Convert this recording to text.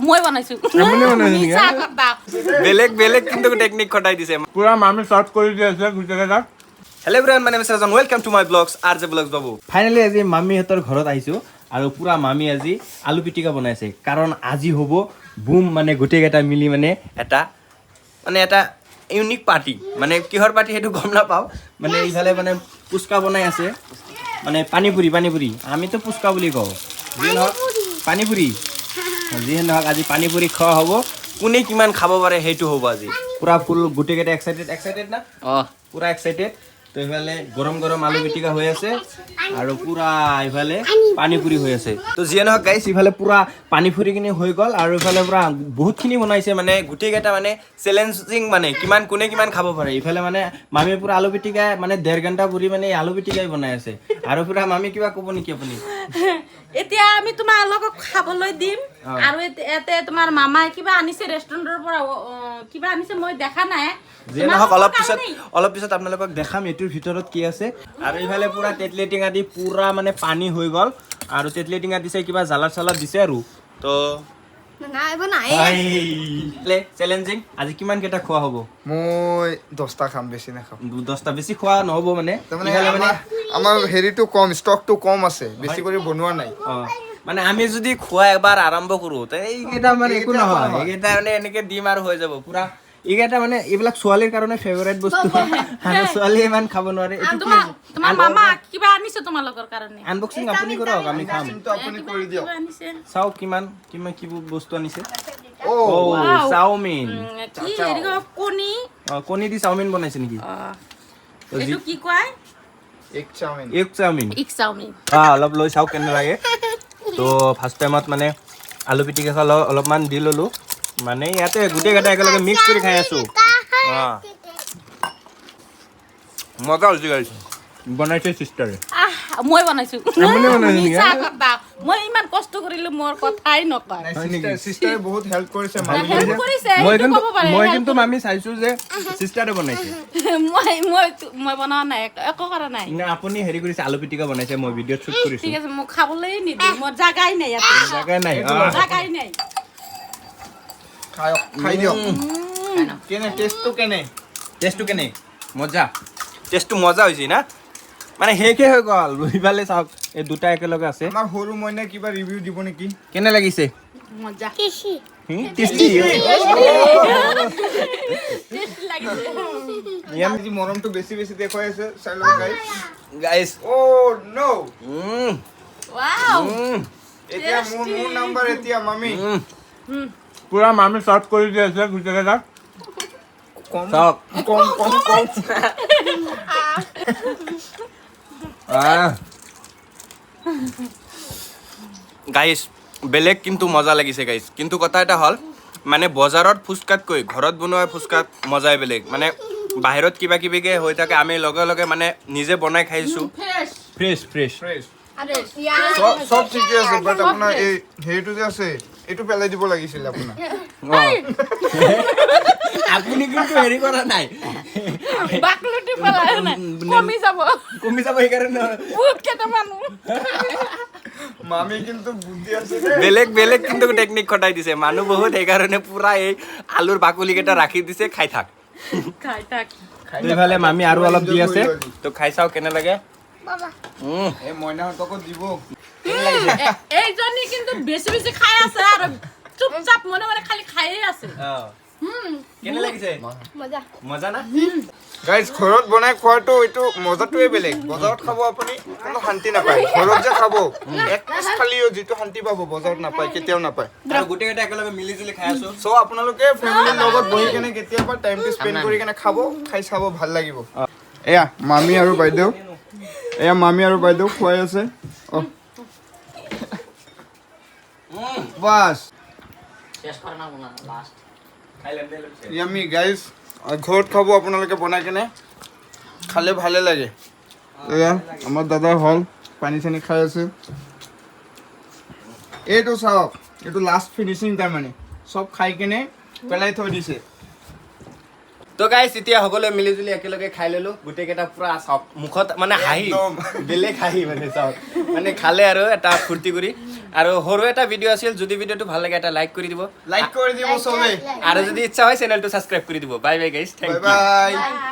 মই বনাইছো। আপুনি বনাইছে নেকি? মিছা কথা। বেলেগ বেলেগ কিন্তু টেকনিক খটাই দিছে। পুৰা মামী চাৰ্ভ কৰি দি আছে গোটেইকেইটা। হেল্ল' এভৰিৱান, মানে mister John, welcome to my blogs, RJ blogs Babu. Finally আজি মামীহঁতৰ ঘৰত আহিছোঁ আৰু পূৰা মামী আজি আলু পিটিকা বনাইছে, কাৰণ আজি হ'ব বুম, মানে গোটেইকেইটা মিলি মানে এটা ইউনিক পাৰ্টি। মানে কিহৰ পাৰ্টি সেইটো গম নাপাওঁ। মানে এইফালে মানে পুচকা বনাই আছে, মানে পানীপুৰি। পানীপুৰি, আমিতো পুচকা বুলি কওঁ। যিয়ে নহওক পানীপুৰি, যিয়ে নহওক আজি পানীপুৰি খোৱা হ'ব। কোনে কিমান খাব পাৰে সেইটো হ'ব আজি। পূৰা ফুল গোটেইকেইটা এক্সাইটেড, এক্সাইটেড না? অঁ। পূৰা এক্সাইটেড। তো এইফালে গৰম গৰম আলু পিটিকা হৈ আছে আৰু পূৰা এইফালে পানীপুৰি হৈ আছে। তো যিয়ে নহওক গাইছ, গাইছ, ইফালে পূৰা পানীপুৰিখিনি হৈ গ'ল আৰু ইফালে পূৰা বহুতখিনি বনাইছে। মানে মানে গোটেইকেইটা মানে চেলেঞ্জিং, মানে কিমান কোনে কিমান খাব পাৰে। পাৰে। ইফালে মানে মামী পূৰা আলু পিটিকা, মানে 1.5 ঘণ্টা পুৰি মানে এই আলু পিটিকাই বনাই আছে। আৰু পূৰা মামী, কিবা ক'ব নেকি আপুনি? এতিয়া আমি তোমালোকক খাবলৈ দিম। আৰু ইয়াতে তোমাৰ মামাই কিবা আনিছে ৰেষ্টুৰেণ্টৰ পৰা, কিবা আনিছে, মই দেখা নাই। যিয়ে নহওক, অলপ পিছত তোমালোকৰ অলপ পিছত আপোনালোকক দেখাম এইটোৰ ভিতৰত কি আছে। আৰু ইফালে পূৰা তেতলি টেঙা দি পূৰা মানে পানী হৈ গ'ল আৰু তেতলি টেঙা দিছে, কিবা জ্বালা চালা দিছে আৰু তো চেলেঞ্জিং, আজি কিমান কেইটা খোৱা হ'ব? মই 10টা খাম, বেছি নাখাম। 10টা বেছি খোৱা নহ'ব মানে। তাৰমানে ইফালে মানে আমাৰ হেৰিটো কম, ষ্টকটো কম আছে, বেছি কৰি বনোৱা নাই। অঁ। মানে আমি যদি খোৱা এবাৰ আৰম্ভ কৰোঁ তে এইকেইটা মানে একো এইকেইটা নহয়। নহয়। এইকেইটা মানে এনেকে দিম আৰু হৈ যাব পুৰা এইকেইটা মানে এইবিলাক ছোৱালীৰ কাৰণে ফেভাৰেট বস্তু আৰু ছোৱালীয়ে ইমান খাব নোৱাৰে। এইটো কি? তোমাৰ মামা কিবা আনিছে তোমালোকৰ কাৰণে। আনবক্সিং আপুনি কৰক, আমি খাম। কিন্তু আপুনি কৰি দিয়ক। কিবা আনিছে। চাওক কিমান কিমান কি বস্তু আনিছে। অ। অ' চাওমিন। কি হেৰি কয়, কণী। অ, কণী দি চাওমিন বনাইছে নেকি? এইটো কি কয়? Egg chowmein. Egg chowmein. Egg chowmein. অলপ লৈ চাওক কেনে লাগে। তো ফাৰ্ষ্ট টাইমত মানে আলু পিটিকা অলপমান দি ল'লোঁ। মানে ইয়াতে গোটেইকেইটা একেলগে মিক্স কৰি খাই আছোঁ। অঁ, মজা হৈছে গাইছ। বনাইছে চিষ্টাৰে। আহ, মই বনাইছো। আপুনি বনাইছে নেকি? মিছা কথা। মই ইমান কষ্ট কৰিলো, মোৰ কথাই নকয়। চিষ্টাৰে বহুত হেল্প কৰিছে মামী। হেল্প কৰিছে, মই সেইটো কিন্তু ক'ব পাৰে, মই help। কিন্তু মামী চাইছোঁ যে চিষ্টাৰে বনাইছে। মই মই মই বনোৱা নাই, একো কৰা নাই। না, আপুনি হেৰি কৰিছে, আলু পিটিকা বনাইছে, মই ভিডিঅ'ত শ্বুট কৰিছোঁ। ঠিক আছে, মোক খাবলৈ নিদিয়ে, মোৰ জাগাই নাই ইয়াতে। জাগাই নাই। জাগাই নাই। খায়ক, খাই দিয়ক। কেনে টেষ্টটো কেনে? টেষ্টটো কেনে? মজা। টেষ্টটো মজা হৈছে না? মানে শেষে হৈ গ'ল। ইফালে চাওক, এই দুটা একেলগে আছে। আমাৰ সৰু মইনা কিবা ৰিভিউ দিব নেকি? কেনে লাগিছে? মজা। টেষ্টি। টেষ্টি লাগিছে। আজি মৰমটো বেছি বেছি দেখুৱাই আছে, চাই লওক গাইছ। গাইছ। অ' ন'। ৱাও। এতিয়া মোৰ নাম্বাৰ এতিয়া মামী। পুৰা মামী চাৰ্ভ কৰি দি আছে গোটেইকেইটা। কম। চাওক। কম কম কম। আহ। গাইছ, বেলেগ কিন্তু মজা লাগিছে গাইছ। কিন্তু কথা এটা হ'ল, মানে বজাৰত ফুচকাতকৈ ঘৰত বনোৱা ফুচকাত মজাই বেলেগ। মানে বাহিৰত কিবা কিবিকে হৈ থাকে, আমি লগে লগে মানে নিজে বনাই খাইছোঁ। ফ্ৰেছ। Fresh fresh. ফ্ৰেছ। চব ঠিকে আছে, বাট আপোনাৰ এই হেৰিটো যে আছে, এইটো পেলাই দিব লাগিছিল আপোনাৰ। আপুনি কিন্তু হেৰি কৰা নাই। বাকলিটো পেলাই নাই, কমি যাব। কমি যাব সেইকাৰণে। বহুত কেইটা মানুহ। মামী কিন্তু বুদ্ধি আছে দেই। বেলেগ বেলেগ কিন্তু টেকনিক খটাই দিছে। মানুহ বহুত, সেইকাৰণে পুৰা এই আলুৰ বাকলি কেইটা ৰাখি দিছে, খাই থাক। খাই থাক। খাই। এইফালে মামী আৰু অলপ দি আছে। তো খাই চাওঁ কেনে লাগে। এই মইনাহঁতকো দিব। এইজনী কিন্তু বেছি বেছি খাই আছে আৰু চুপচাপ মনে মনে খালি খায়ে আছে। কেনে লাগিছে? মজা। মজা না? গাইজ, ঘৰত বনাই খোৱাটো এইটো মজাটোৱে বেলেগ। বজাৰত খাব আপুনি, কোনো শান্তি নাপায়। ঘৰত যে খাব এক পিচ খালিও যিটো শান্তি পাব, বজাৰত নাপায়, কেতিয়াও নাপায়। আৰু গোটেইকেইটা একেলগে মিলি জুলি খাই আছো। চ' আপোনালোকে ফেমিলিৰ লগত বহি কেনে কেতিয়াবা টাইমটো স্পেণ্ড কৰি কেনে খাব, খাই চাব, ভাল লাগিব। এয়া মামী আৰু বাইদেউ, এয়া মামী আৰু বাইদেউ খুৱাই আছে। অ' বাছ, য়ামি গাইজ। ঘৰত খাব আপোনালোকে বনাই কেনে, খালে ভালে লাগে। এয়া আমাৰ দাদা হ'ল পানী চানী খাই আছে। এইটো চাওক, এইটো লাষ্ট ফিনিচিং, তাৰমানে চব খাই কেনে পেলাই থৈ দিছে। তো গাইছ, এতিয়া সকলোৱে মিলি জুলি একেলগে খাই ললো গোটেইকেইটা। পুৰা চাওক, মুখত মানে হাঁহি। একদম। বেলেগ হাঁহি। মানে চাওক, মানে খালে আৰু এটা ফূৰ্তি কৰি। আৰু সৰু এটা ভিডিঅ' আছিল, যদি ভিডিঅ'টো ভাল লাগে এটা লাইক কৰি দিব। লাইক কৰি দিব চবে। আৰু যদি ইচ্ছা হয় চেনেলটো ছাবস্ক্ৰাইব কৰি দিব। Bye bye guys, thank bye you. Bye.